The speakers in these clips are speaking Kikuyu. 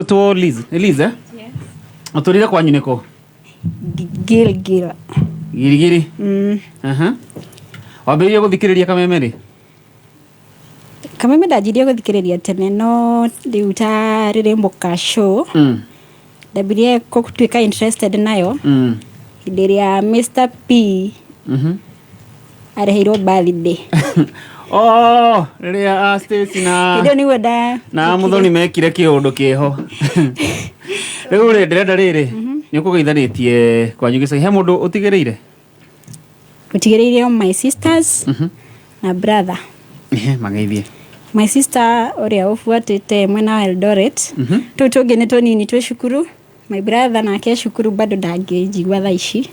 Ũgwĩtwo Liz, nĩ Liz eh? Ũtũrire kwanyu nĩkũ? Gilgil. Girigiri. Aha. Wambĩrĩirie gũthikĩrĩria Kameme rĩ? Kameme ndanjirie gũthikĩrĩria tene, no rĩu ta Rĩrĩmbũka show ndambirie gũtuĩka interested nayo hĩndĩ ĩrĩa Mr P areheirwo birthday. Oh, rĩrĩa a Stacy na Hĩndĩ ĩyo nĩguo nda na Muthoni mekire kĩũndũ kĩho. Rĩu rĩ, ndĩrenda rĩrĩ, nĩ ũkũgeithanĩtie kwanyu gĩcagi. He mũndũ ũtigĩrĩire? Gũtigĩrĩire my sisters na brother. Ehe, mageithie. My sister ũrĩa ũbuatĩte mwena wa Eldoret. Tũu tũngĩ nĩ tũnini twĩ cukuru. My brother nake cukuru bado ndangĩnjigua thaa ici.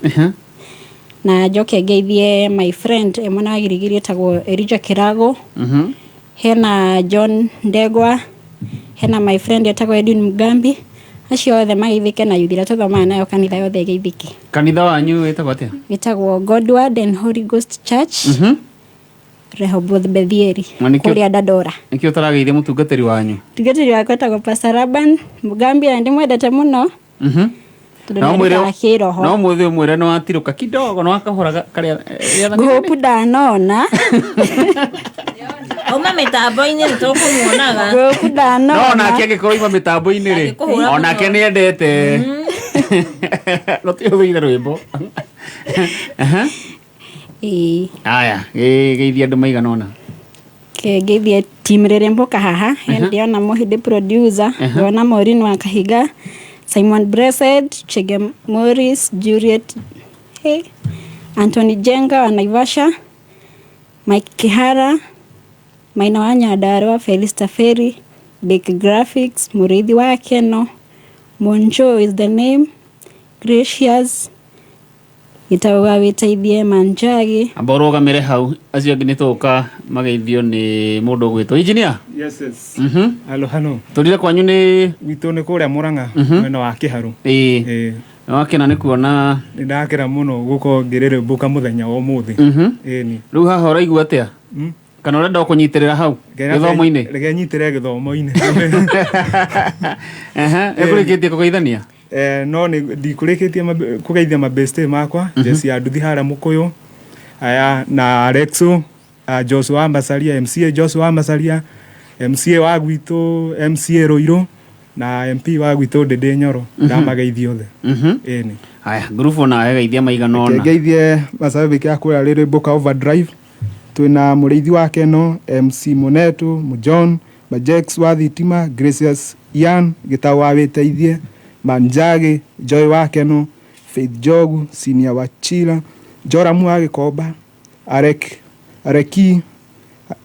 Na njoke ngeithie my friend e mwena wa Girigiri etagwo Elijah Kirago. Hena John Ndegwa, hena my friend etagwo Edwin Mugambi. Acio othe mageithĩke na yuthi ĩrĩa tũthomaga nayo kanitha yothe ĩgeithĩke. Kanitha wanyu wĩtagwo atĩa? Wĩtagwo Godward and Holy Ghost Church. Rehoboth Bethieri. Na nĩkĩo- Kũrĩa Dandora. Nĩkĩo ũtarageithia mũtungatĩri wanyu? Mũtungatĩri wakwa etagwo Pastor Laban Mugambi na ndĩmwendete mũno tondũ No mwĩre- nĩandutaga kĩroho. No mũthĩ ũmwĩre nĩ watirũka kidogo nĩ wakahũra karĩa rĩathani. Ngũpu ndanona. Auma mĩtambo-inĩ nĩ tũkũmuonaga. Ngũpu ndanona. No onake angĩkorwo ima mĩtambo-inĩ rĩ, Angĩkũhũra onake nĩ endete. No ti ũthũire rwĩmbo. Aha. Ĩĩ. Aya, geithia andũ maigana ũna. Ngeithie team Rĩrĩmbũka haha. Ndĩrona Mũhĩndĩ producer, ngona Maureen wa Kahiga, Simon Blessed, Chege Morris, Juliet, hey, Anthony Jenga wa Naivasha, Mike Kihara, Maina wa Nyandarua, Felista Ferry, Big Graphics, Mũrĩithi wa Keno, Monjo is the name, Gracious, Gĩtaũ wa Wĩteithie, Manjagi. Amba ũrũgamĩre hau, acio angĩ nĩ tũgũka mageithio nĩ mũndũ ũgwĩtwo engineer. Yes. Halo, halo. Tũrire kwanyu nĩ Gwitũ nĩ kũrĩa Mũrang'a, mwena wa Kĩharũ. Ĩĩ. Ĩĩ. Nĩ wakena nĩ kuona. Nĩ ndakena mũno gũkorwo ngĩrĩrĩmbũka mũthenya wa ũmũthĩ. Ĩni. Rĩu haha ũraigua atĩa? Kana ũrenda o kũnyitĩrĩra hau gĩthomo-inĩ? Reke nyitĩrĩre gĩthomo-inĩ. Ehe, ĩkũrĩkĩtie kũgeithania? No nĩ ndikũrĩkĩtie kũgeithia mabeste makwa, Jesse ya Nduthi harĩa Mũkũyũ, aya na Alexo, Joshua wa Macharia, MCA Joshua wa Macharia, MCA wa gwitũ, MCA Rũirũ na MP wa gwitũ Ndĩndĩ Nyoro, ndamageithia othe. Ĩni. Haya, ngurubu nawe geithia maigana ũna. Ngeithie macabĩki a kũrĩa Rĩrĩmbũka Overdrive, twĩna Mũrĩithi wa Keno, MC Mũnetu, Mũjohn, Majex wa Thitima, Gracious Ian, Gĩtaũ wa Wĩteithie, Manjagi, Joy wa Keno, Faith Njogu, Senior wa Chila, Joram wa Gĩkomba, Arek, Areki,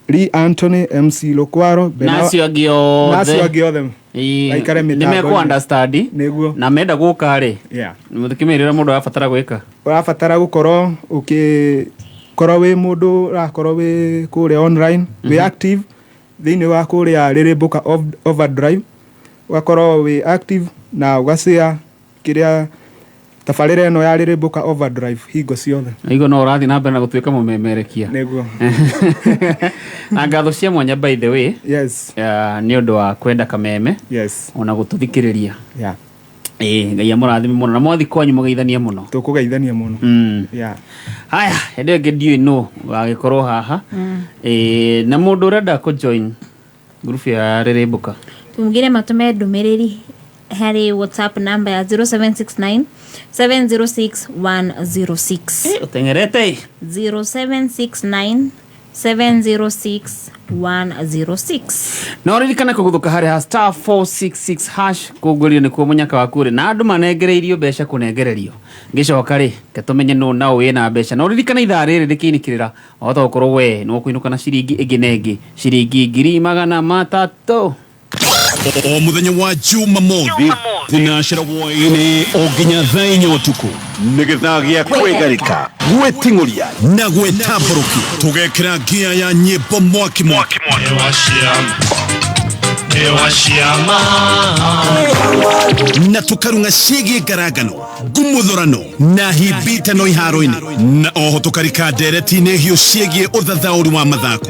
Lee Anthony, MC Lukwaro, Na acio angĩ na acio othe. angĩ othe. Ĩĩ, Maikare nĩ mĩtambo-inĩ. mekũ understand. Nĩguo. Na menda gũka rĩ, Yeah. mũthikĩmĩrĩra mũndũ arabatara gwĩka. Ũrabatara gũkorwo ũkĩkorwo wĩ mũndũ ũrakorwo wĩ kũrĩa online, wĩ active thĩinĩ wa kũrĩa Rĩrĩmbũka Overdrive, ũgakorwo wĩ active na ũgacare kĩrĩa tabarĩra ĩno ya Rĩrĩmbũka Overdrive hingo ciothe. Naigua no ũrathiĩ na mbere na gũtuĩka mũmemerekia. Nĩguo. Na ngatho cia mwanya by the way. Yes. Nĩ ũndũ wa kwenda Kameme. Yes. Ona gũtũthikĩrĩria. Yeah. Ĩĩ, Ngai amũrathime mũno na mwathi kwanyu mũgeithanie mũno. Tũkũgeithania mũno. Yeah. Haya, hĩndĩ ĩyo ĩngĩ ndiũĩ nũ wagĩkorwo haha. Ĩĩ, na mũndũ ũrenda kũ join group ya Rĩrĩmbũka. Tumugire matũme ndũmĩrĩri harĩ WhatsApp namba ya 0769 706 106. Ũteng'erete. 0769 706 106. Na ũririkane kũguthũka harĩ ha star 466 hash kũngũrio nĩkuo mũnyaka waku ũrĩ na andũ manengereirio mbeca kũnengererio ngĩcoka rĩ ke tũmenye nũ na ũ wĩna mbeca na ũririkane ithaa rĩrĩ rĩkĩinĩkĩrĩra wahota gũkorwo we nĩ ũkũinũka na ciringi ĩngĩ na ĩngĩ ciringi 300,000. O mũthenya wa Jumamothi thinacera hwaĩ-inĩ o nginya thaa inya ũtukũ nĩ gĩthaa gĩa kwĩgarĩka, gwĩting'ũria na gwĩtambũrũkia. Tũgekĩra ngia ya nyĩmbo mwaki mwaki. Na tũkarung'a ciĩgiĩ ngarangano, ngumuthurano na hibitano iharo-inĩ, na oho tũkarika ndereti-inĩ hiũ ciĩgiĩ ũthathaũri wa mathako.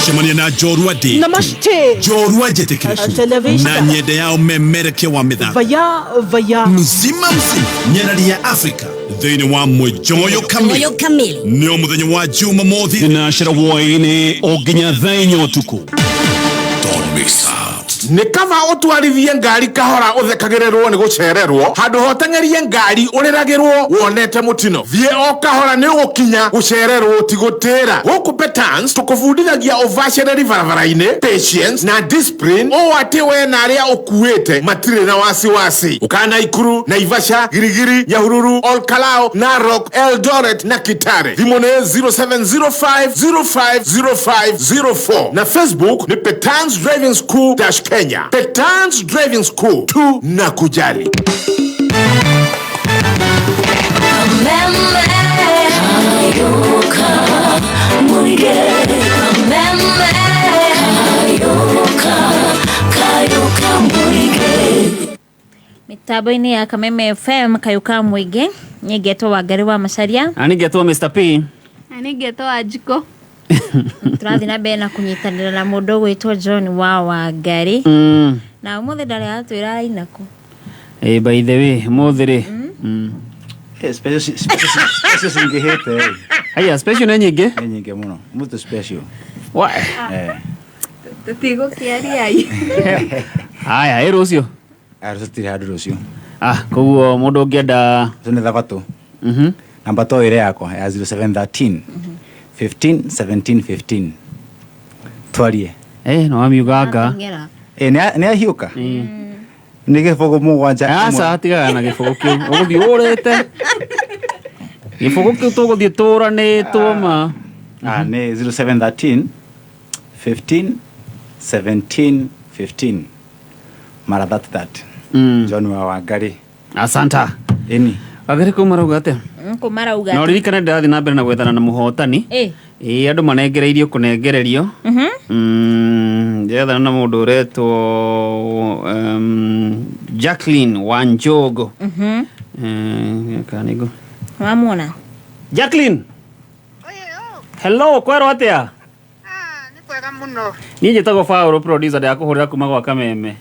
Cemania na njorua ndĩ Namaste. njorua njĩtĩkĩrĩku Television. na nyende yao memerekia wa mĩthako Vaya, vaya. Mzima mzima nyarari ya Afrika thĩinĩ wa Mwijoyo kamili Kamili. Nĩ o mũthenya wa Jumamothi na cera hwaĩ-inĩ o nginya thaa 4 ũtukũ. Don't miss out. Nĩ kaba ũtwarithie ngari kahora ũthekagĩrĩrwo nĩ gũcererwo handũ ha ũteng'erie ngari ũrĩragĩrwo wonete mũtino. Thiĩ o kahora nĩ ũgũkinya, gũcererwo ti gũtĩra. Gũkũ Petans tũkũbundithagia ũbacĩrĩri barabara-inĩ, patience na discipline, ũũ atĩ we na arĩa ũkuĩte matirĩ na wasiwasi. Ũkana Ikuru, Naivasha, Girigiri, Nyahururu, Olkalao, Narok, Eldoret na Kitale. Thimũ nĩ 0705 050504 na Facebook nĩ Petans Driving School dash Kenya. Petans Driving School tu na kujali. Mitambo-inĩ ya Kameme FM, Kayuka Mũingĩ, nyengetwo Wangari wa Macaria. Na nĩngetwo Mr P. Na nĩngetwo Wanjikũ. Tũrathiĩ na mbere na kũnyitanĩra na mũndũ ũgwĩtwo John wa Wangari. Na ũmũthĩ ndarĩ atwĩra aina kũ. Eh, by the way, mũthĩ rĩ. Eh, special special special cingĩhĩte. Aya, special nĩ nyingĩ. Nĩ nyingĩ mũno. Mũtu special. Wa. Eh. Tũtigũkĩaria i. Aya, ĩ rũciũ. Ah, rũciũ tũtirĩ handũ rũciũ. Ah, koguo mũndũ ũngĩenda Rũciũ nĩ thabatũ. Namba to ĩrĩa yakwa ya 0713 15 17 15. Twarie. Eh, no wamiuganga. Ateng'era. Eh, nĩ ahiũka. Nĩ gĩbũgũ 7. Aca, tigaga na gĩbũgũ kĩu. Ũgũthiĩ ũrĩte. Gĩbũgũ kĩu tũgũthiĩ tũranĩtwo ma. Ah, nĩ 0713 15 17 15. Mara that that. John wa Wangari. Asanta. Ĩni. Wangari kũ marauga atĩa? Kũ marauga Na atĩa? ũririkane ndĩrathiĩ na mbere na gwethana na mũhotani. Ĩ. Ĩĩ, andũ manengereirio kũnengererio. Ndĩrethana na mũndũ ũretwo Jacqueline Wanjogo. Kana nĩngũ. Wamwona? Jacqueline. Hello, kwerwo atĩa? Kwega mũno. Niĩ njĩtagwo Paul, producer, ndĩrakũhũrĩra kuma gwa Kameme.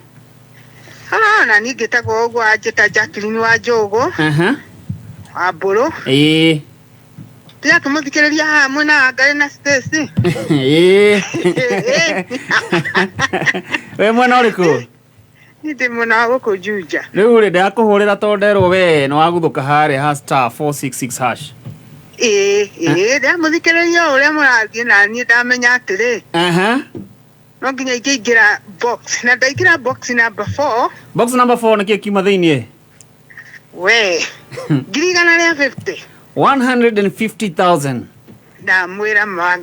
Ah, na niĩ ngĩtagwo ũguo anjĩta Jacqueline wa Njũgũ wa Mbũrũ. Ĩĩ. Ndĩrakĩmũthikĩrĩria haha mwena wa Ngarĩ na Stacy. Ĩĩ. We mwena ũrĩkũ? Niĩ ndĩ mwena wa gũkũ Juja. Rĩu rĩ, ndĩrakũhũrĩra tondũ nderwo we nĩ waguthũka harĩa ha *466#. Ĩĩ, ĩĩ, ndĩramũthikĩrĩria o ũrĩa mũrathiĩ na niĩ ndamenya atĩrĩ. No nginya ingĩingĩra box na ndaingĩra box number 4. Box number 4 nĩkĩĩ kiuma thĩiniĩ? We 150,000. 150,000. Ndamwĩra ma.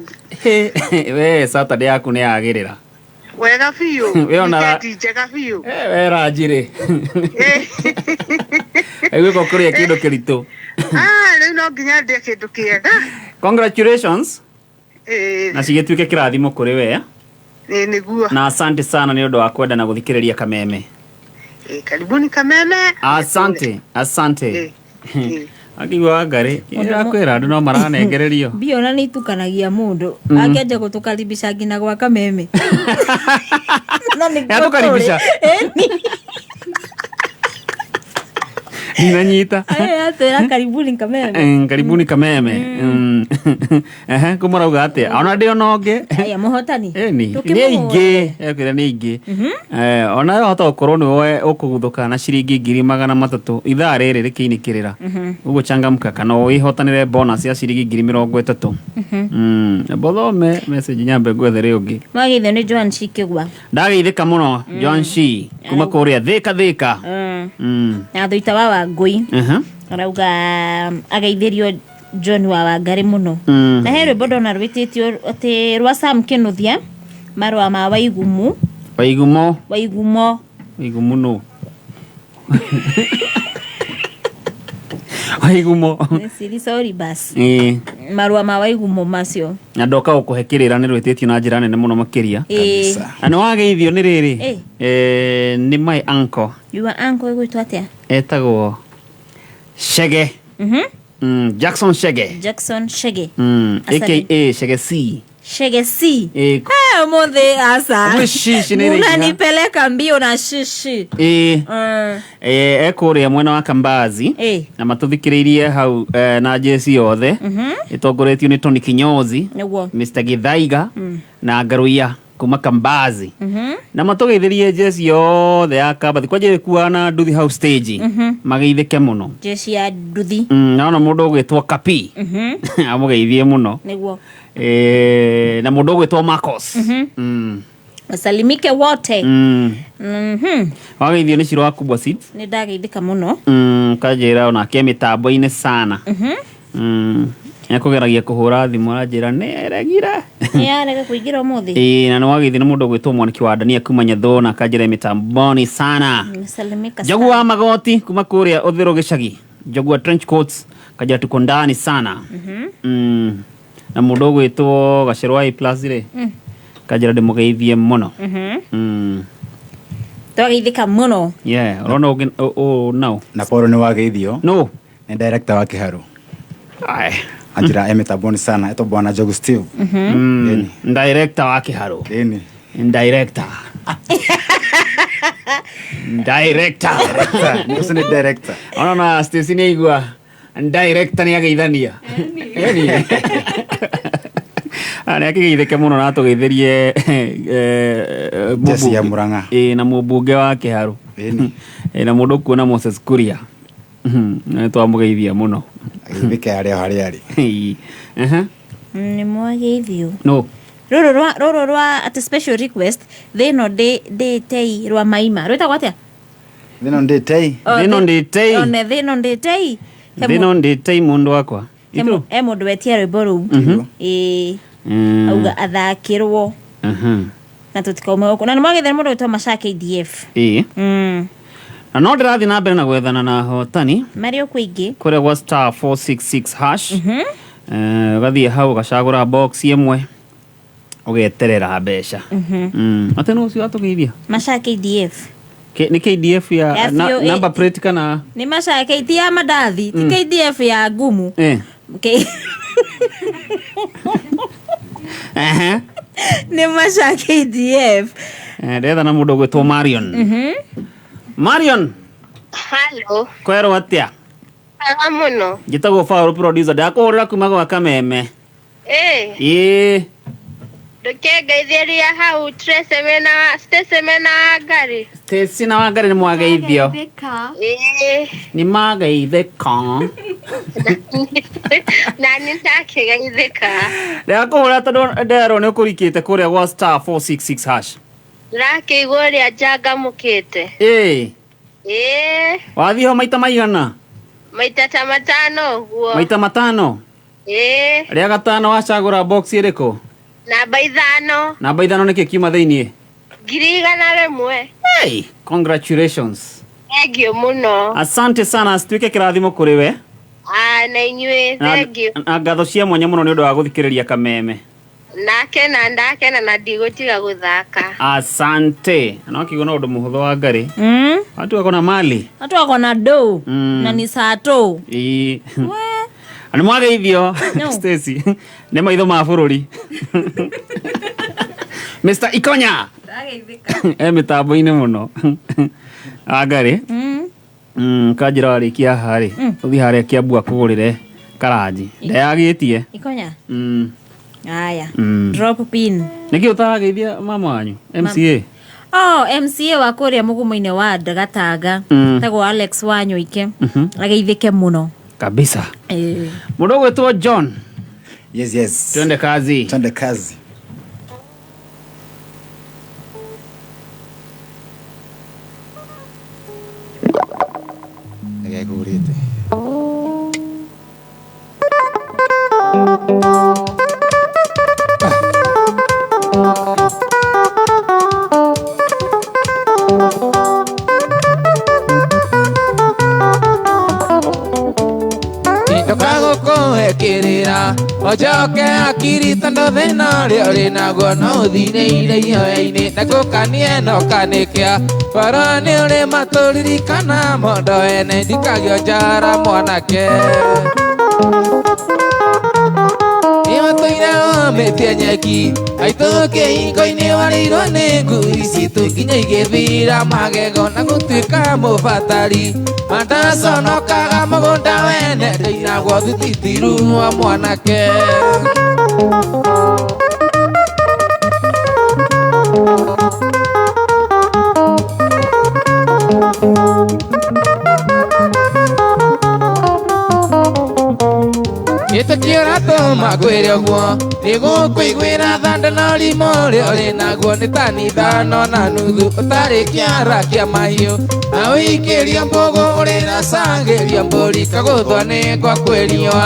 We Saturday yaku nĩ yagĩrĩra. Wega biũ. We ona- Weekend njega biũ. We ranjirĩ. Aiguĩka kũrĩa kĩndũ kĩritũ. Ah, rĩu no nginya ndĩe kĩndũ kĩega. Congratulations. Ĩĩ. Na cigĩtuĩke kĩrathimo kũrĩ we. Ĩĩ, nĩguo. Na asante sana nĩ ũndũ wa kwenda na gũthikĩrĩria Kameme. Ĩĩ, karibuni Kameme. Asante, asante. Akigua Wangari, ĩrakwĩra andũ no maranengererio. Mbia ona nĩ itukanagia mũndũ. Akĩanjia gũtũkaribisha nginya gwa Kameme. Na nĩkuo Yatũkaribisha? tũrĩ. Ĩni. Ndinanyita. Ĩ, atwĩra karibuni Kameme. Karibuni Kameme. Ehe, kũ marauga atĩa? Ona ndĩ ona ũngĩ. Aya, mũhotani. Ĩni, nĩ Tũkĩmũhũre. aingĩ, ekwĩra nĩ aingĩ. Eh, ona we wahota gũkorwo nĩwe ũkũguthũka na ciringi 300,000 ithaa rĩrĩ rĩkĩinĩkĩrĩra. Ũguo changamka kana wĩhotanĩre bonus ya ciringi 30,000. Bothome message nyambe ngwethere ũngĩ. Mwageithio nĩ Joan Shikĩgwa. Ndageithĩka mũno John Shi kuma kũrĩa Thĩka Thĩka. Na Thuita wa Wangũi. Arauga ageithĩrio John wa Wangari mũno. Na he rwĩmbo ndona rwĩtĩtio atĩ rwa Sam Kĩnuthia, marũa ma Waigumu. Waigumo. Waigumo. Waigumu nũ? Waigumo. Siri, sorry bas. Ĩĩ. Marũa ma Waigumo macio. Na ndoka gũkũhe kĩrĩra nĩ rwĩtĩtio na njĩra nene mũno makĩria. Ĩĩ. Na nĩ wageithio nĩ rĩrĩ. Ĩĩ. Nĩ my uncle. Your uncle ĩgwĩtwo atĩa? Etagwo Shege. Jackson Shege. Jackson Shege. AKA Shege C. Shege C. Eh, Eh, umuthi asa. Ũmũthĩ shishi nĩ ĩraingĩha. Unanipeleka mbio na shishi. Ĩĩ. Ekũrĩa mwena wa Kambazi. Ĩĩ. Na matũthikĩrĩirie hau na jeci yothe. Ĩtongoretio nĩ Tony Kinyozi. Nĩguo. Mr. Githaiga na Ngaruiya kuma Kambazi. Na matũgeithĩrie jeci yothe ya Kambathi kwanja ĩkuaga na nduthi hau stage. Mageithĩke mũno. Jeshi ya nduthi. Naona mũndũ ũgwĩtwo Kapi. Amũgeithie mũno. Nĩguo. Na mũndũ ũgwĩtwo Marcos. Wasalimike wote. Wageithio nĩ Ciro wa Kubwa Seeds. Nĩ ndageithĩka mũno. Kanjĩra onake mĩtambo-inĩ sana. Nĩakũgeragia kũhũra thimũ aranjĩra nĩ aregire. Nĩ yarega kũingĩra ũmũthĩ. Ĩĩ, na nĩ wageithio nĩ mũndũ ũgwĩtwo Mwaniki wa Dania kuma Nyathũ na akanjĩra mĩtamboni sana. Nimesalimika Njogu wa Magoti kuma kũrĩa Ũthĩrũ gĩcagi. Njogu wa trench coats kanjĩra tuko ndani sana. Na mũndũ ũgwĩtwo Gacĩrũ wa A plus rĩ kanjĩra ndĩmũgeithie mũno. Twageithĩka mũno. Yeah, ũrona ũngĩ nao. Na Paul nĩ wageithio. No. Nĩ director wa Kĩharu. Ai. Anjira emitamboni sana etwo bwana Njogu Steve. Director wa Kĩharu. Ĩni. Director. Director. Ũcio nĩ director. Ona na Stacy nĩ aigua director nĩ ageithania. Ĩni. Nĩ akĩgeithĩke mũno na atũgeithĩrie Jesse ya Murang'a. Ĩĩ, na mũmbunge wa Kĩharu. Ĩni. Ĩĩ, na mũndũ ũkuona Moses Kuria. Nĩ twamũgeithia mũno. Ageithĩke harĩa harĩa arĩ. Ĩĩ. Aha. Nĩ mwageithio. No. Rũrũ rwa atĩ special request thĩno ndĩ tei rwa maima rwĩtagwo atĩa? Thĩno ndĩ tei. Oh, Thĩno ndĩ tei. One thĩno ndĩ tei. Thĩno ndĩ tei mũndũ wakwa. He mũndũ wetia rwĩmbo rũu. Ĩĩ. Auga athakĩrwo na tũtikaume gũkũ. Na nĩ mwageithia mũndũ wĩtwo Masha KDF. Ĩĩ. Na no ndĩrathiĩ na mbere na gwethana na ahotani Marĩ o kũingĩ. kũrĩa gwa star 466 hash. Ũgathiĩ hau ũgacagũra box ĩmwe ũgeterera mbeca. Atĩ nũ ũcio watũgeithia? Masha KDF. Nĩ KDF ya Ya na, number plate kana Nĩ Masha K ti ya mandathi, ti KDF ya ngumu. Nĩ Masha KDF. Ndetha na mũndũ ũgwĩtwo Marion. Marion, Hello. kwerwo atĩa? Wega mũno. Njĩtagwo Paul producer, ndakũhũrĩra kuma gwa Kameme. Ĩĩ, Ĩĩ. ndũkĩngeithĩria hau Tracy mena Stacy mena Wangari. Stacy na Wangari nĩ mwageithio. Ĩĩ. Nĩ mageithĩka. Na nĩ ndakĩgeithĩka. Ndakũhũrĩra tondũ nderwo nĩ ũkũrikĩte kũrĩa gwa star 466 hash. Ndĩrakĩigua ũrĩa njangamũkĩte. Ĩĩ. Ĩĩ, Wathiĩ ho maita maigana? Maita ta matano ũguo. Maita matano? Ĩĩ, Rĩa gatano wacagũra box ĩrĩkũ? Namba 5. Namba 5 nĩkĩ kiuma thĩiniĩ? 100,000. Hey, congratulations. Thengiũ mũno. Asante sana, situĩke kĩrathimo kũrĩ we. Ah, na inyuĩ, Na thengiũ. na ngatho cia mwanya mũno nĩ ũndũ wa gũthikĩrĩria Kameme. Ndakena ndakena na ndigũtiga gũthaka. Asante. Na wakigua na ũndũ mũhũthũ wa Ngarĩ. Watu wako na mali. Watu wako na do na ni saa tu. Ĩĩ. Nĩ mwageithio. No. Stacy. Nĩ maitho ma bũrũri. Mr. Ikonya. E mĩtambo-inĩ mũno. Wangarĩ. Kanjĩra warĩkia haha rĩ, ũthiĩ harĩa Kiambu akũgũrĩre karanji. Ndeyagĩtie. Ikonya. Aya. Drop pin. Nĩkĩ ũtarageithia mama wanyu MCA? Oh, MCA wa kũrĩa mũgumo-inĩ wa Gatanga. Tagwo Alex Wanyoike. Ageithĩke mũno. Kabisa. Ĩĩ. Mũndũ ũgwĩtwo John. Yes, yes. Twende kazi. Twende kazi. Nĩgekũrĩte. Gũkũhe kĩrĩra ũcoke hakiri tondũ thĩna ũrĩa ũrĩ naguo no ũthirĩire ihoya-inĩ na gũkanie no kanĩkĩa boro nĩ ũrĩ matũririkana mondo ene ndikagio njara mwanake Nĩwatũire ũmĩtie nyeki aitũ kĩhingo-inĩ warĩirwo nĩ ngui citũ nginya igĩthira magego na gũtuĩka mũbatari mandaconokaga mũgũnda wene ndĩiragwo thititiru wa mwanake. Gĩtũkĩ ũratũma ngwĩre ũguo nĩgũkũiguĩra thanda na ũrimũ ũrĩa ũrĩ naguo nĩ tani 5.5 ũtarĩ kĩara kĩa mahiũ na ũikĩria mbũgũ ũrĩracangĩria mbũri kagũthwa nĩ gwa kwĩriũa.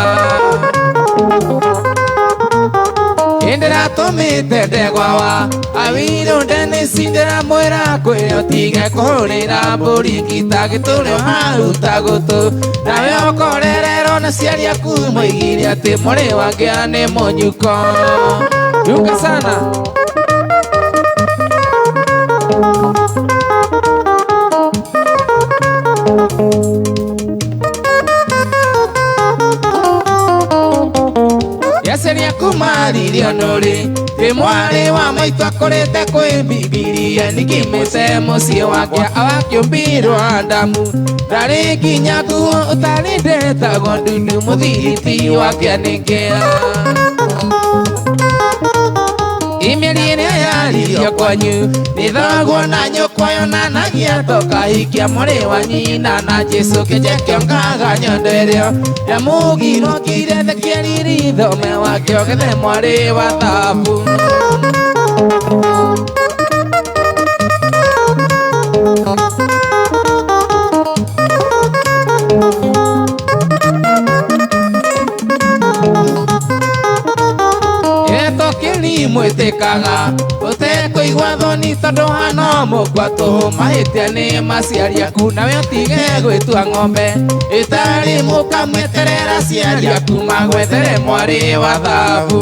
Ndĩratũmĩte ndegwa wa awirũ Dennis ndĩramwĩra kwĩre ũtige kũhũrĩra mbũri ngita gĩtũre ũharuta gũtũ nawe ũkorererwo na ciari aku moigire atĩ mũrĩ wangĩa nĩ mũnyuko. Yuka sana. Yaceria kumaririo nũrĩ ndĩ mwarĩ wa maitũ akũrĩte kwĩ Bibilia nĩngimĩte mũciĩ wake awakĩũmbirwo Adamu ndarĩ nginya nguo ũtarĩ ndetagwo ndundu mũthiriti wake nĩngĩa. Imĩeri ĩrĩa yaririo kwanyu nĩ thoguo na nyũkwa yonanagia tũkahikia mwarĩ wa nyina na Jesũ kĩnjekĩongaga nyondo ĩrĩa yamũgirwo kĩire thekeriri thome wake ogethe mwarĩ wa thabu. Mwĩtĩkaga ũtekũigua thoni tondũ hano mũkua tũhũ mahĩtia nĩ maciari aku nawe ũtige gwĩtua ng'ombe ĩtarĩ mũkamweterera aciari aku magwethere mwarĩ wa thabu.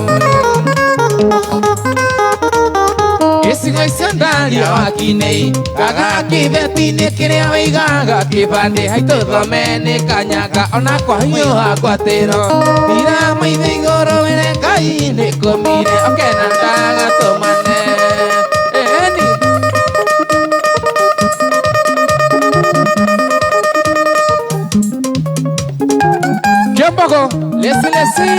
Gĩcigo icio ndaria wakinei kaga kĩbeti-inĩ kĩrĩa wĩigaga kĩbandĩ haitũ thome nĩ kanyaga ona kwahiũha ngwatĩro thira maitho igũrũ wĩre Ngai nĩ kũmire okena ndagatũmane. Eni Kiombogo lesi lesi.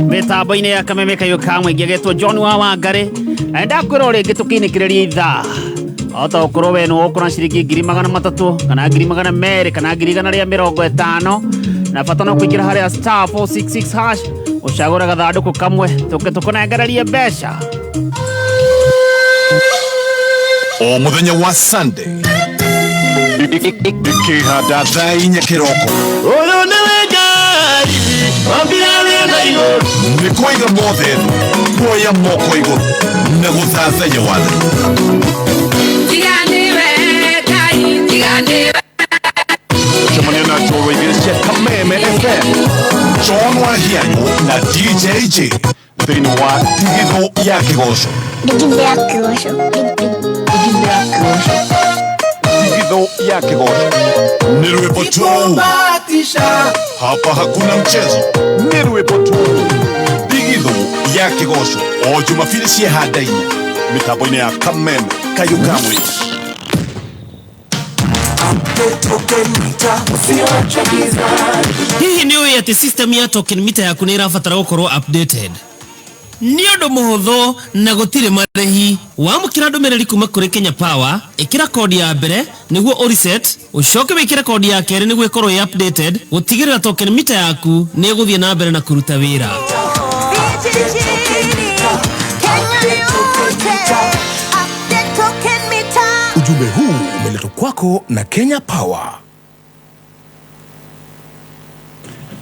Mitambo-inĩ ya kameme kayũ ka mũingĩ agetwo John wa Wangari ndakwĩra o rĩngĩ tũkĩinĩkĩrĩria ithaa ota ũkorwo we nĩ ũkũra ciringi 300 kana 200 kana 150 na bata no kũingĩra harĩa star 466 hash ũcagũre gathandũkũ kamwe tũke tũkũnengererie mbeca. O mũthenya wa Sunday ikĩhanda thaa 4 kĩroko ũyũ nĩwe Ngai nĩ kũiga mothe kuoya moko igũrũ na gũthathaiya wathani. Cemania na njorua igĩrĩ cia Kameme FM John Wahianyũ na DJ J thĩinĩ wa Ndigithũ ya Kĩgoco. Ndigithũ ya Kĩgoco. Ndigithũ ya Kĩgoco nĩ rwĩmbo tu, hapa hakuna mchezo, nĩ rwĩmbo tu. Ndigithũ ya Kĩgoco o Jumapili cia handa 4 mĩtambo-inĩ ya Kameme kayũ ka mũingĩ. Hihi nĩ ũĩ atĩ system ya token meter yaku nĩ ĩrabatara gũkorwo updated? Nĩ ũndũ mũhũthũ na gũtirĩ marĩhi. Wamũkĩra ndũmĩrĩri kuma kũrĩ Kenya Power, ĩkĩra kodi ya mbere nĩguo ũreset, ũcoke wĩkĩre kodi ya kerĩ nĩguo ĩkorwo ĩ updated, gũtigĩrĩra token meter yaku nĩ ĩgũthiĩ na mbere na kũruta wĩra. Ujumbe huu umeletwa kwako na Kenya Power.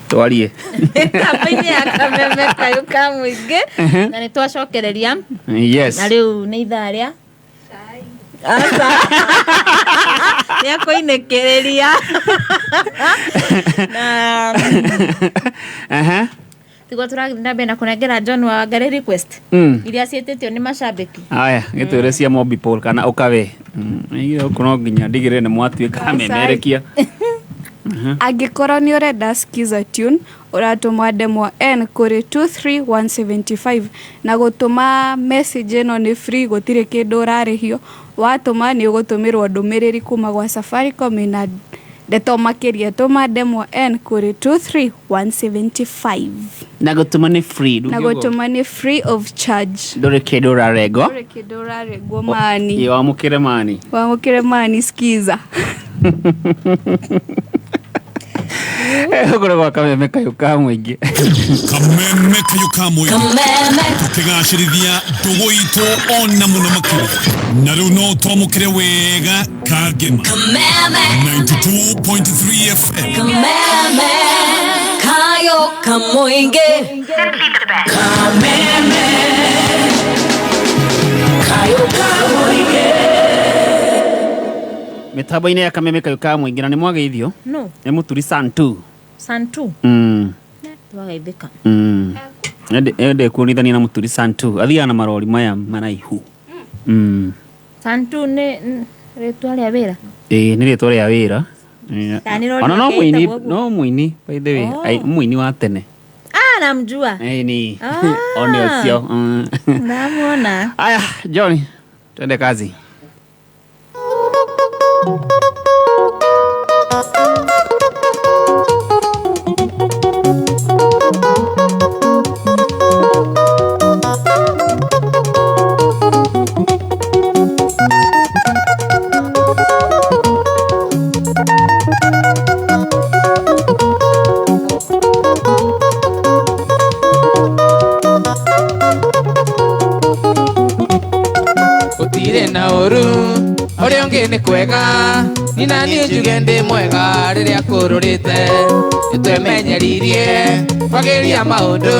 Twarie. Mĩtambo-inĩ ya Kameme kayũ ka mũingĩ na nĩ twacokereria. Yes. Na rĩu nĩ ithaa rĩa aca nĩ akũinĩkĩrĩria na tiguo tũrathiĩ na mbere na kũnengera John wa Wangari request iria ciĩtĩtio nĩ macambĩki. Aya, gĩtwĩre cia Mobi Paul kana ũkawe. Ĩgire gũkũ no nginya ndigĩrĩre nĩ mwatuĩka amemerekia. Angĩkorwo nĩ ũrenda skiza tune ũratũma ndemwa N kũrĩ 23175 na gũtũma message ĩno nĩ free, gũtirĩ kĩndũ ũrarĩhio. Watũma nĩ ũgũtũmĩrwo ndũmĩrĩri kuma gwa Safaricom ĩna ndeto makĩria. Tũma ndemwa N kũrĩ 23175. Na gũtũma nĩ free. Na gũtũma nĩ free of charge. Ndũrĩ kĩndũ ũrarengwo. Ndũrĩ kĩndũ ũrarengwo mani. Ĩ, wamũkĩre mani. Wamũkĩre mani skiza. Gũkũ gwa Kameme kayũ ka mũingĩ. Kameme kayũ ka mũingĩ. Tũkĩgacĩrithia ndũgũ itũ ona mũno makĩria. Na rĩu no twamũkĩre wega kangema. 92.3 FM. Kameme kayo kamoinge. Kameme kayo kamoinge. Mĩtambo-inĩ ya Kameme kayũ ka mũingĩ na nĩ mwageithio. No. Nĩ mũturi Santu. Santu. Twageithĩka. Ende kuonithania na mũturi Santu. Athiaga na marori maya maraihu. Santu nĩ rĩtwa rĩa wĩra. Ĩĩ nĩ rĩtwa rĩa wĩra. Kana nĩ rori Ona no yake mũini, ĩtagwo ũguo? no mũini by the way. Ai, mũini wa tene. Ah, namjua. Ĩĩ ni. One ũcio. Ndamuona. Aya, John, twende kazi. Gũtirĩ na ũru ũrĩa ũngĩ nĩ kwega nina niĩ njuge ndĩ mwega rĩrĩa kũrũrĩte nĩtwemenyeririe kwagĩria maũndũ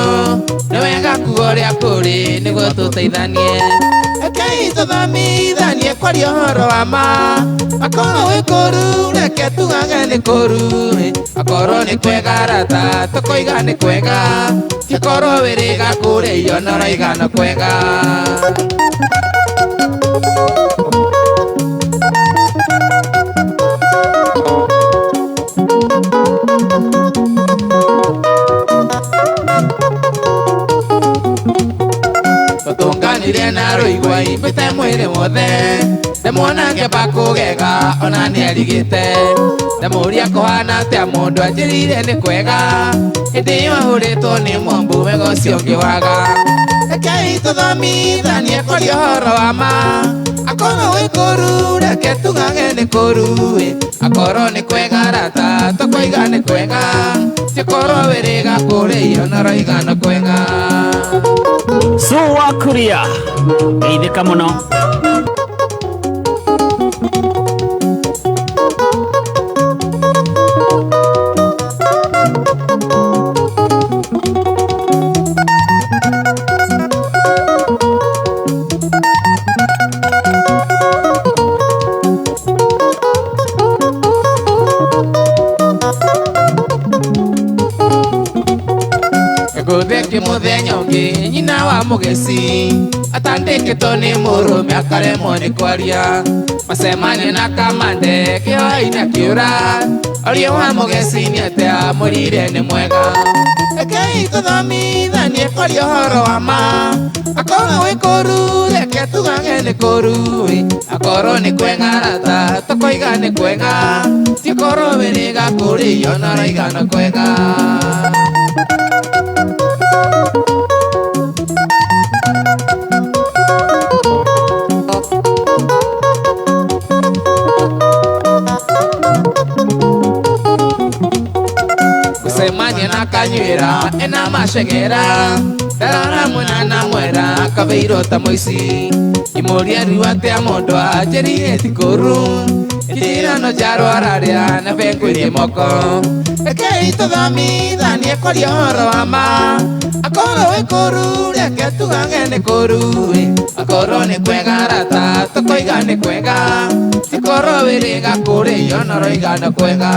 nĩ wega kuga ũrĩa kũrĩ nĩguo tũteithanie. Rekei tũthomithanie kwaria ũhoro wa ma akorwo wĩ kũru reke tugage nĩ kũru akorwo nĩ kwega rata tũkoiga nĩ kwega tikorwo wĩrĩga kũrĩa irio na ũraiga no kwega. Tũtũnganire na rũigua imbĩte mwĩrĩ wothe ndĩmuona ngĩamba kũgega ona nĩarigĩte ndamũria kũhana atĩa mũndũ anjĩrire nĩ kwega hĩndĩ ĩyo ahũrĩtwo nĩ mwambu wega ũcio ũngĩ waga. Rekei tũthomithanie kwaria ũhoro wa ma akorwo wĩ kũru reke tugage nĩ kũru akorwo nĩ kwega rata tũkoiga nĩ kwega tikorwo wĩrĩga kũrĩa irio na ũroiga no kwega. Suwa kuria. Geithĩka mũno. Gũtheki mũthenya ũngĩ nyina wa mũgeci atandĩkĩtwo nĩ mũrũme akaremwo nĩ kwaria macemania na kamande kĩoha-inĩ akĩũra ũria wa mũgeci nĩ atĩa mũrire nĩ mwega. Rekei tũthomithanie kwaria ũhoro wa ma akorwo wĩ kũru reke tugage nĩ kũru akorwo nĩ kwega rata tũkoiga nĩ kwega tikorwo wĩrĩga kũrĩa irio na ũraiga no kwega. Gũcemania na kanyuĩra ena macegera ndarora mwena na mwera akabeirwo ta mũici ngĩmũria riu atĩa mũndũ anjĩrire ti kũru Itirano jarwara rĩa na benguirie moko. Rekei tũthomithanie kwaria ũhoro wa ma. Akorwo wĩ kũru reke tugage nĩ kũru. Akorwo nĩ kwega rata tũkoiga nĩ kwega. Tikorwo wĩrĩga kũrĩo na ũroiga nĩ kwega.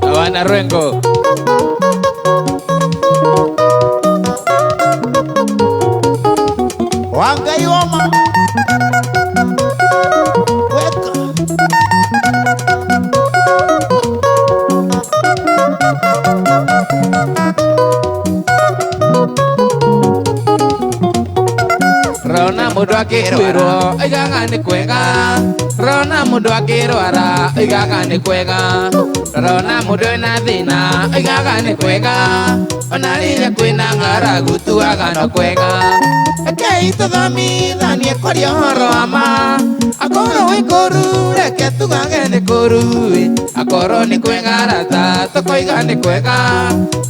Habana Rengo. Wangai oma. Weka. Rona mundu akĩrwĩrwo oigaga nĩ kwega. Rona mundu akĩrwara oigaga nĩ kwega. Rona mundu ena thĩna oigaga nĩ kwega. Ona rĩrĩa kwĩna ng'aragu tugaga no kwega. Rekei tũthomithanie kwaria ũhoro wa ma. Akorwo wĩ kũru reke tugage nĩ kũru. Akorwo nĩ kwega rata tũkoiga nĩ kwega.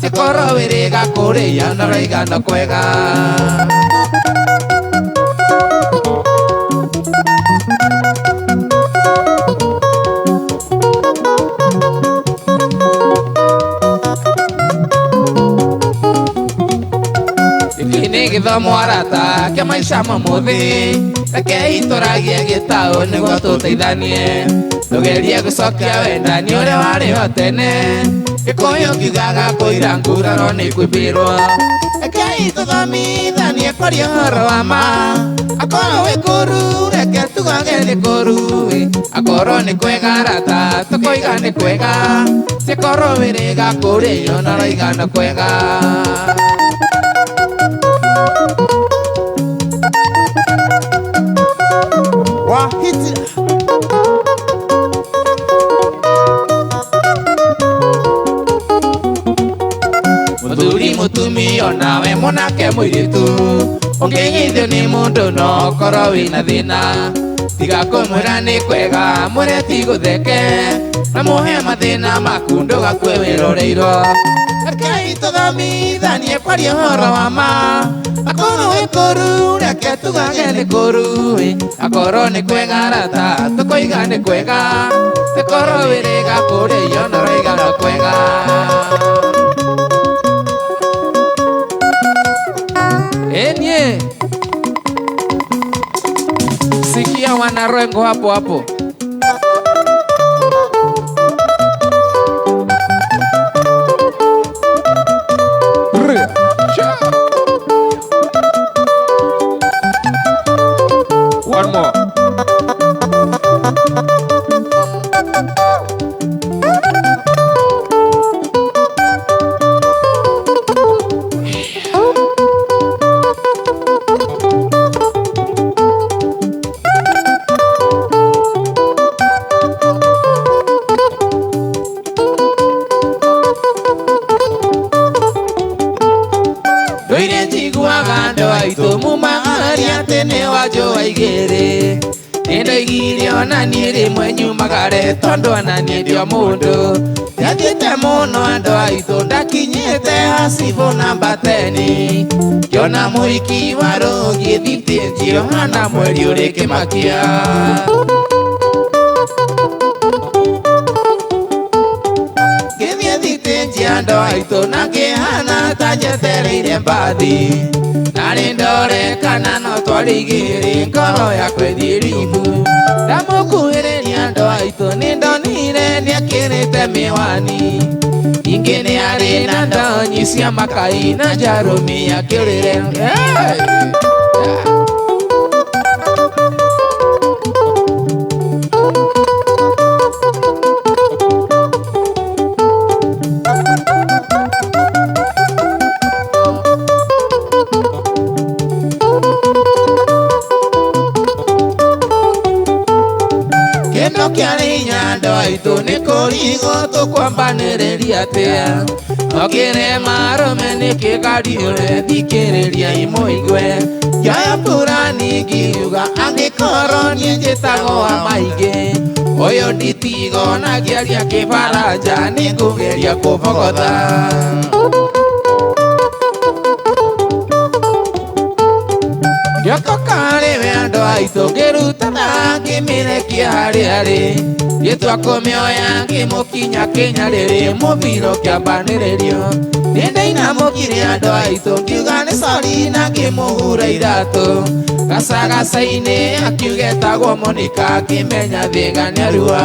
Tikorwo wĩrĩga kũrĩa na ũroiga no kwega. Gĩthomo arata kĩa maica ma mũthĩ. Rekei tũragie gĩtaũ nĩguo tũteithanie. Tũgerie gũcokia wendani ũrĩa warĩ ho tene. Gĩkũyũ kiugaga kũira nguraro nĩ kũimbĩrwo. Rekei tũthomithanie kwaria ũhoro wa ma. Akorwo wĩ kũru reke tugage nĩ kũru. Akorwo nĩ kwega rata tũkoiga nĩ kwega. Tikorwo wĩrĩga kũrĩo na ũroiga no kwega. Wahiti. Mũthuri mũtumia onawe mwanake mũirĩtu. Ũngĩgeithio nĩ mũndũ no ũkorwo wĩna thĩna. Tiga kũmwĩra nĩ kwega mwĩre ti gũtheke. Na mũhe mathĩna maku ndũgakue wĩroreirwo. Rekei tũthomithanie kwaria ũhoro wa ma. Akorwo wĩ kũru reke tugage nĩ kũru. Akorwo nĩ kwega rata tũkoiga nĩ kwega. Tikorwo wĩrĩga kũrĩo na ũroiga no kwega. Enye. Sikia wanarengo hapo hapo. One more. Ndoire njiguaga andũ aitũ mumagaria atĩ nĩ wanjũa igĩrĩ. Nĩndoigire ona niĩ rĩmwe nyumagare tondũ ona niĩ ndĩ o mũndũ. Ndiathiĩte mũno andũ aitũ ndakinyĩte hacibũ namba teni. Ngĩona mũhiki wa rũgiĩ thitĩnji ũhana mweri ũrĩ kĩmakia. Ngĩthiĩ thitĩnji andũ aitũ na ngĩhana ta njetereire mbathi. Narĩ ndore kana no twarĩ igĩrĩ ngoro yakwa ĩthiĩ rimũ. Ndamũkuhĩrĩria andũ aitũ nĩndonire nĩekĩrĩte mĩwani. Ningĩ nĩarĩ na ndonyi cia makai na njarũmi akĩũrĩre. Kĩndũ kĩarĩ hinya andũ aitũ nĩ kũrigwo tũkwambanĩrĩria atĩa. Okĩrema arũme nĩkĩ ngariũre thikĩrĩria imũigue. Ngĩoya burani ngiuga angĩkorwo niĩ njĩtagwo wa maingĩ. Ũyũ nditigo na ngĩaria kĩbaranja nĩngũgeria kũbogotha. Gĩoko karĩ we andũ aitũ ngĩruta ngĩmĩrekia harĩ harĩ gĩtua kũmĩoya ngĩmũkinya kĩnyarĩrĩ mũbiro kĩambanĩrĩrio nĩndainamũkire andũ aitũ ngiuga nĩ sori na ngĩmũhura iratũ gacagaca-inĩ akiuga etagwo Monica ngĩmenya thĩga nĩarua.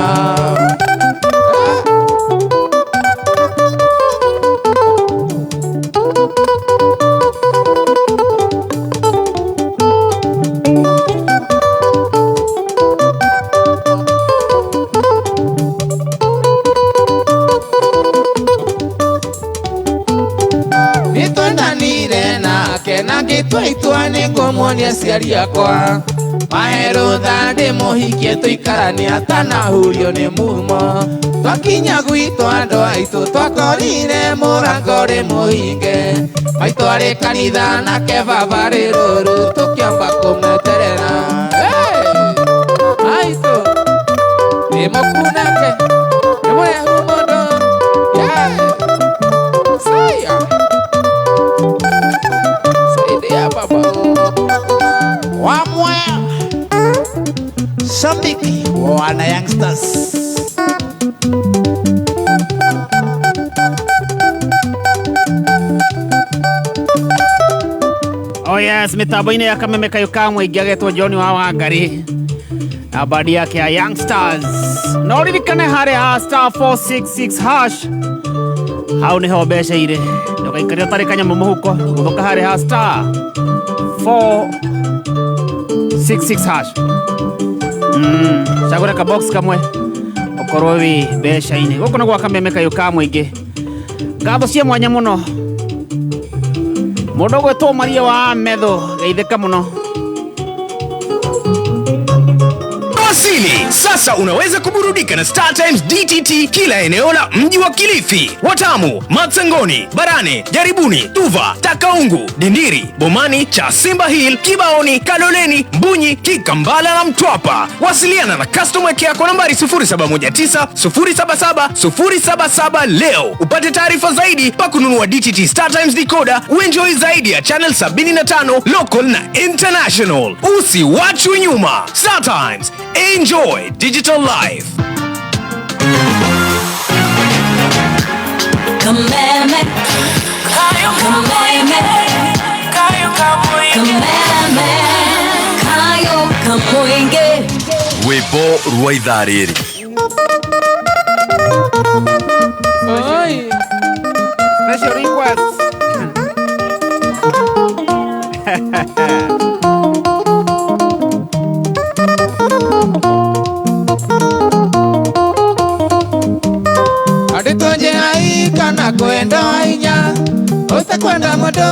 Nĩtwendanire nake na ngĩtua itua nĩngũmuonia aciari akwa maherũtha ndĩmũhikie tũikaranie atanahurio nĩ mumo twakinya gwitũ andũ aitũ twakorire mũrango rĩ mũhinge maitũ arĩ kanitha nake baba rĩ rũru tũkĩamba kũmweterera. Aitũ ndĩmũkunake ndĩmũrehu mũndũ. Saya saidia baba Wamwe Shabiki wana youngsters. Oh yes, mitambo-inĩ ya kameme kayũ ka mũingĩ agetwo John wa Wangari na bandi yake ya Youngsters. No ririkane harĩa star 466 hash hau nĩho mbeca irĩ ndũgaikare ũtarĩ kanyamũ mũhuko gũthũka harĩa star 466 hash. Cagũra ka box kamwe ũkorwo wĩ mbeca-inĩ. Gũkũ nĩ gwa kameme kayũ ka mũingĩ. Ngatho cia mwanya mũno mũndũ ũgwĩtwo Maria wa Metho geithĩka mũno. Wasili. Sasa unaweza kuburudika na Star Times DTT kila eneo la mji wa Kilifi, Watamu, Matsangoni, Barane, Jaribuni, Tuva, Takaungu, Dindiri, Bomani, Chasimba Hill, Kibaoni, Kaloleni, Mbunyi, Kikambala na Mtwapa. Wasiliana na customer care kwa nambari 0719 077 077 leo upate taarifa zaidi pa kununua DTT Star Times decoder, uenjoy zaidi ya channel 75 local na international. Usiwachwe nyuma. Star Times, enjoy digital life. Kameme, kameme, kameme, kayo kamoinge. Rwĩmbo rwa ithaa rĩrĩ. Oi. Special request. Kana kwenda inya utakwenda modo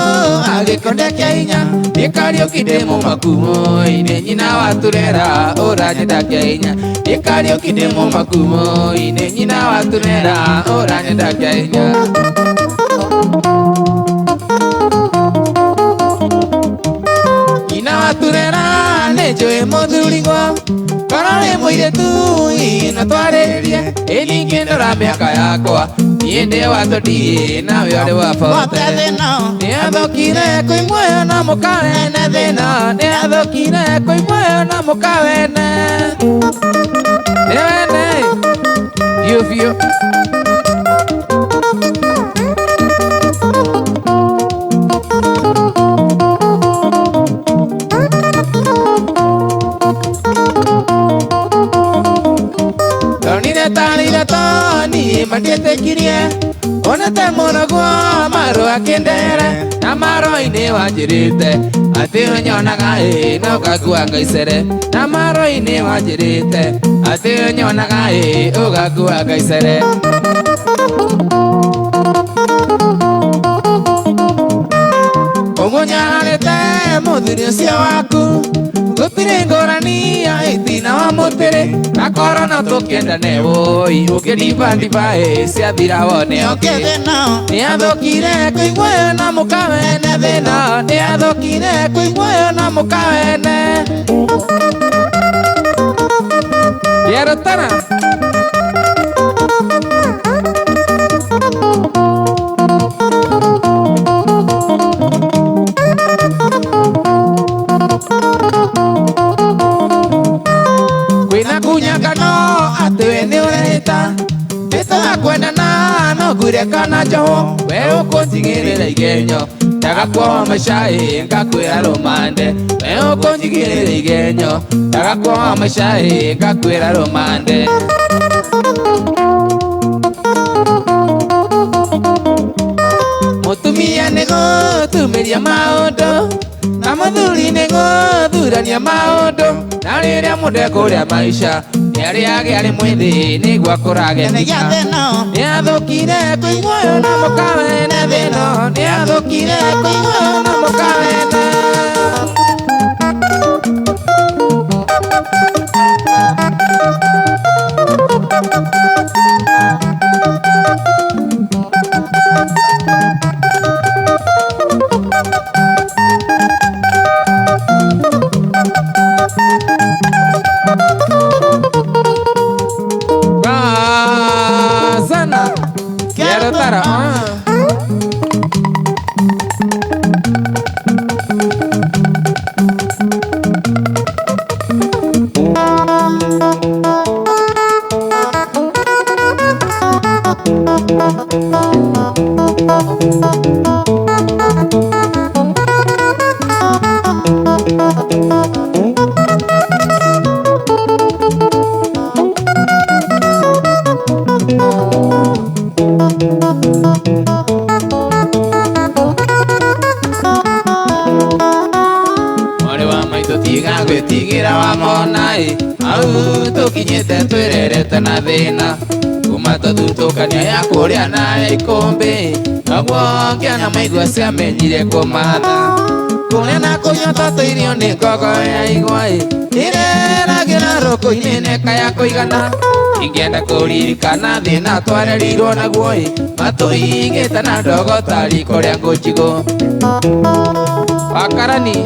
agikonde kia inya ikariuki ndĩ makumo-inĩ nyina waturera ũranyenda kia inya ikariuki ndĩ makumo-inĩ nyina waturera ũranyenda kia inya. Nyina waturera nĩ njũĩ mũthurigwo korwo rĩ mũirĩtu na twarĩrie ĩ ningĩ ndora mĩaka yakwa niĩ ndĩ wa tũndiĩ nawe ũrĩ wa bote. Nĩathũkire kwĩ muoyo na mũkawene thĩna nĩathũkire kwĩ muoyo na mũkawene nĩwene biũ biũ. Ndonire tarire toni mandiĩtĩkirie onete mũno guo marũa kĩndere na marũa-inĩ wanjĩrĩte atĩ ũnyonaga ĩ na ũgakua ngaicere na marũa-inĩ wanjĩrĩte atĩ ũnyonaga ĩ ũgakua ngaicere. Ũguo nyaranĩte mũthuri ũcio waku gũtirĩ ngũrani ya itina wa mũtĩrĩ na korwo no tũkĩendane wũi ũkĩndibadiba ĩ ciathira wone ũkĩ. Nĩathũkire kũiguoyo na mũkawene thĩna nĩathũkire kũiguoyo na mũkawene. Kĩarũtana. Nduire kana njohwo we ũkũnjigĩrĩra igenyo ndagakuoha maica ĩ ngakwĩra rũmande we ũkũnjigĩrĩra igenyo ndagakuoha maica ĩ ngakwĩra rũmande. Mũtumia nĩ gũtumĩria maũndũ na mũthuri nĩ gũthurania maũndũ na rĩrĩa mũndũ ekũrĩa maica nĩarĩage arĩ mwĩthĩ nĩguo akũrage nĩathũkire kũiguoyo na mũkawene thĩno nĩathũkire kũiguoyo na mũkawene. Sana quiero tara. Mwarĩ wa maitũ tiga gwĩtigĩra wamona ĩ au tũkinyĩte twĩrerete na thĩna kuma tũthutũkania ya kũrĩa na ikũmbĩ noguo ngĩona maigua ciamenyire kũmatha kũrĩa na kũnyua twatũirio nĩ ngogo ya igwa ĩ ĩreragĩra rũkũ-inĩ nĩkaya kũigana ingĩenda kũririkana thĩna twarerirwo naguo ĩ matũigĩte na ndogo ta riko rĩa ngũnjigũ wakarani.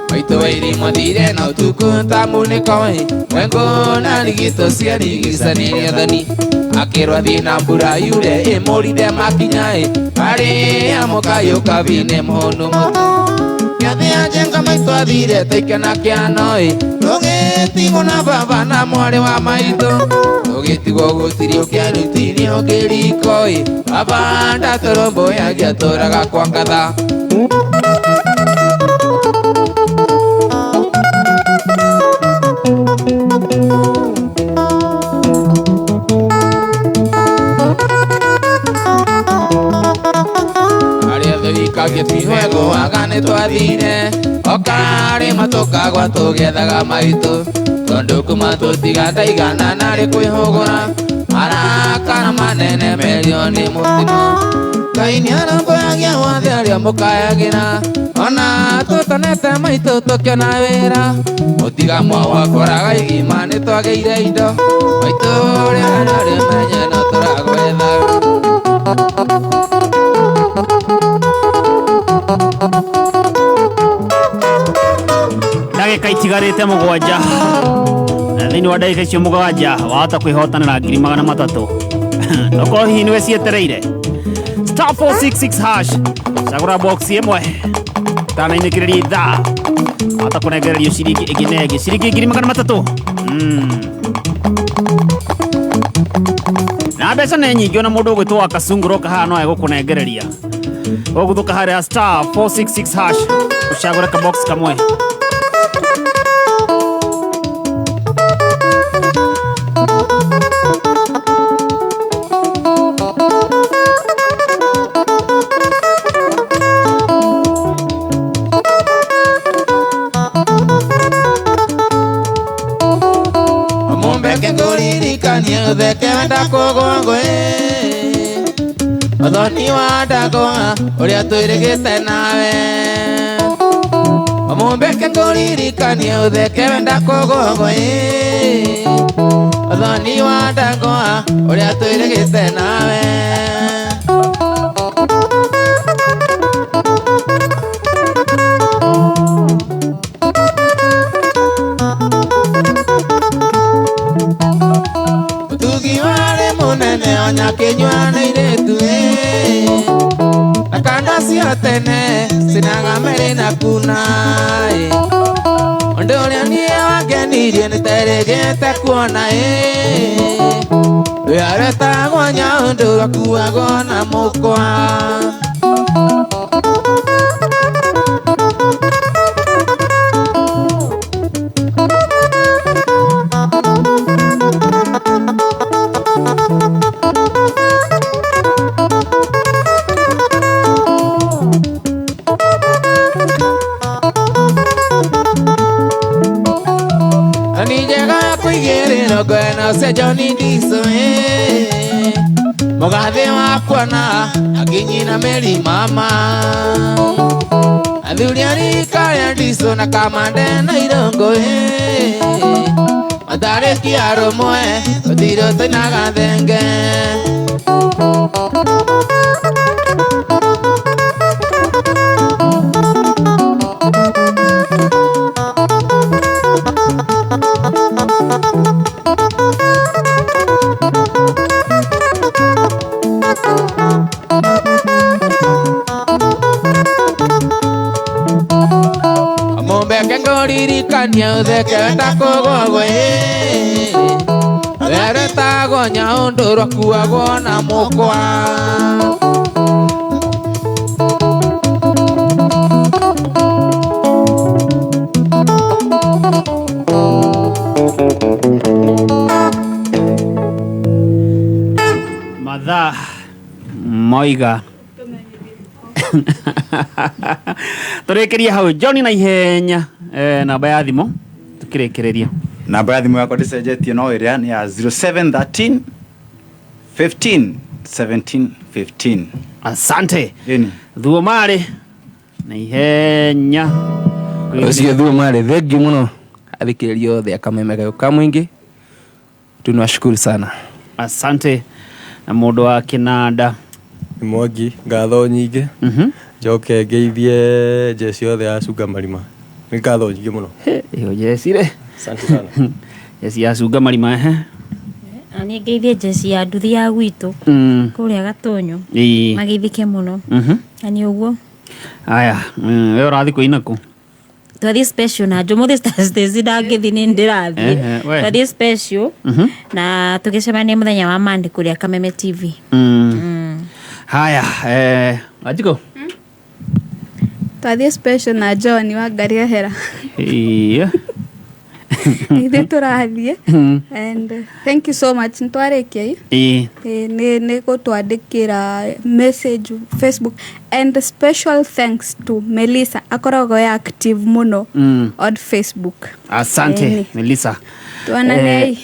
Maitũ wairĩ thire na ũtukũ ta munĩko ĩ mwengo na rigito ciarigicanirie thoni akĩrwo athiĩ na mbura yure ĩmũrinde makinya ĩ arĩa mũkayũkabi nĩ mũhũnu mũtu gĩathĩ ya njenga maitũ athire taikena kĩano ĩ tũgĩtigwo na baba na mwarĩ wa maitũ tũgĩtigwo gũtirĩ ũkĩarutirio kĩriko ĩ baba ndatũrũmbũyagia tũraga kwa ngatha. Gĩtihwegũaga nĩ twathire okarĩma tũkagwa tũgĩethaga maitũ tondũ kuma tũtiga ndaigana narĩ kwĩhũgũra marakara manene merio nĩ mũtino Ngai nĩarũmbũyagia wathe arĩa mũkayagĩra ona tũtonete maitũ tũkĩona wĩra mũtiga mwawakoraga igima nĩ twagĩire indo maitũ ũrĩa ararĩ menye no tũragwetha. Ndagĩka itigarĩte mũgwanja na thĩinĩ wa ndagĩka icio mũgwanja wahota kwĩhotanĩra 300,000 okorwo hihi nĩwe cietereire star 466 hash cagũra box ĩmwe tanainĩkĩrĩria ithaa wahota kũnengererio ciringi ĩngĩ na ĩngĩ ciringi 300,000 na mbeca nĩ nyingĩ ona mũndũ ũgwĩtwo wa Kasungũroka haha no egũkũnengereria ũgũthũka harĩa star 466 hash ũcagũre kabox kamwe. Mumbeke ngũririkanie ũtheke wenda kũgwa ngũĩ ũthoni wa ndagwa ũrĩa twĩrĩgĩte nawe Mumbeke ngũririkanie ũtheke wenda kũgwa ngũĩ ũthoni wa ndagwa ũrĩa twĩrĩgĩte nawe. Ũtugi warĩ mũnene onyakinyua na irĩtu ĩ na kanda cia tene cinaga merĩ na kuna ĩ ũndũ ũrĩa niĩ wangenirie Ndecirie nĩterĩgĩte kuona ĩ Wĩaretagwo nyaũndũ rwakuagwo na mũkwa. Ngwena ũcenjo ni ndico mũgathĩ wakwa na akinyina meri mama athuri a rika rĩa ndico na kamande na irũngũ matarĩkia rũmwe rũtirũ tũinaga thenge. Mumbeke ngũririkania ũtheke wenda kũgogwo weretagwo nyaũndũ rwakuagwo na mũkwa. Mathaa moiga tũrĩkĩrie hau John na ihenya namba ya thimũ tukĩrĩkĩrĩria. Namba ya thimũ yakwa ndĩcenjetie no ĩrĩa nĩ ya 0713 15 17 15. Asante. Thuo marĩ na ihenya. Ũcio thuo marĩ thengiũ mũno athikĩrĩria othe akameme gayũ ka mũingĩ, tunawashukuru sana. Asante. Na mũndũ wa kĩnanda nĩ Mwangi, ngatho nyingĩ. Njoke ngeithie jeci yothe ya Cunga Marima, nĩ ngatho nyingĩ mũno. Ĩyo jeci rĩ. Asante sana. Jeci ya Cunga Marima ehe. Na niĩ ngeithie jeci ya nduthi ya gwitũ kũrĩa Gatũnyũ mageithĩke mũno. Na nĩ ũguo. Aya, we ũrathiĩ kũina kũ? Twathiĩ special na Njũmũthĩ Stars ndangĩthiĩ nĩ ndĩrathiĩ. Twathiĩ special na tũgĩcemania mũthenya wa Monday kũrĩa Kameme TV. Haya, Wanjikũ? Twathiĩ special na John wa Ngari Ehera. Iya. Ithuĩ tũrathiĩ. And thank you so much. Nĩtwarĩkia ĩ? Nĩ gũtwandĩkĩra message Facebook and special thanks to Melissa akoragwo e active mũno on Facebook. Asante Melissa. Tuonanei.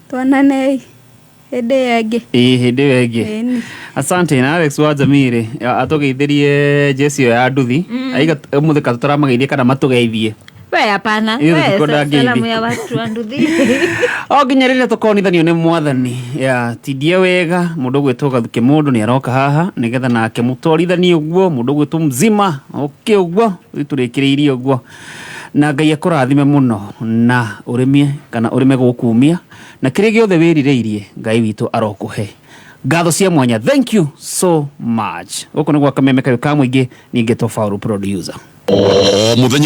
Tuonanei hĩndĩ ĩyo ĩngĩ. Hĩndĩ ĩyo ĩngĩ. Asante na Alex wa Jamiri atũgeithirie jeci ĩyo ya nduthi. Aiga ũmũthĩ ka tũtaramageithie kana matũgeithie. We hapana. We salamu ya watu wa nduthi. O nginya rĩrĩa tũkonithanio nĩ mwathani ya tindie wega mũndũ ũgwĩtwo Gathuke mũndũ nĩ aroka haha nĩgetha nake mũtwarithanie ũguo mũndũ ũgwĩtwo mzima oke ũguo tũrĩkĩrĩirie ũguo na Ngai akũrathime mũno na ũrĩmie kana ũrĩme gũkumia na kĩrĩa gĩothe wĩrirĩirie Ngai witũ arokũhe ngatho cia mwanya. Thank you so much. Gũkũ nĩ gwa Kameme kayũ ka mũingĩ ningĩ Faulu producer. O mũthenya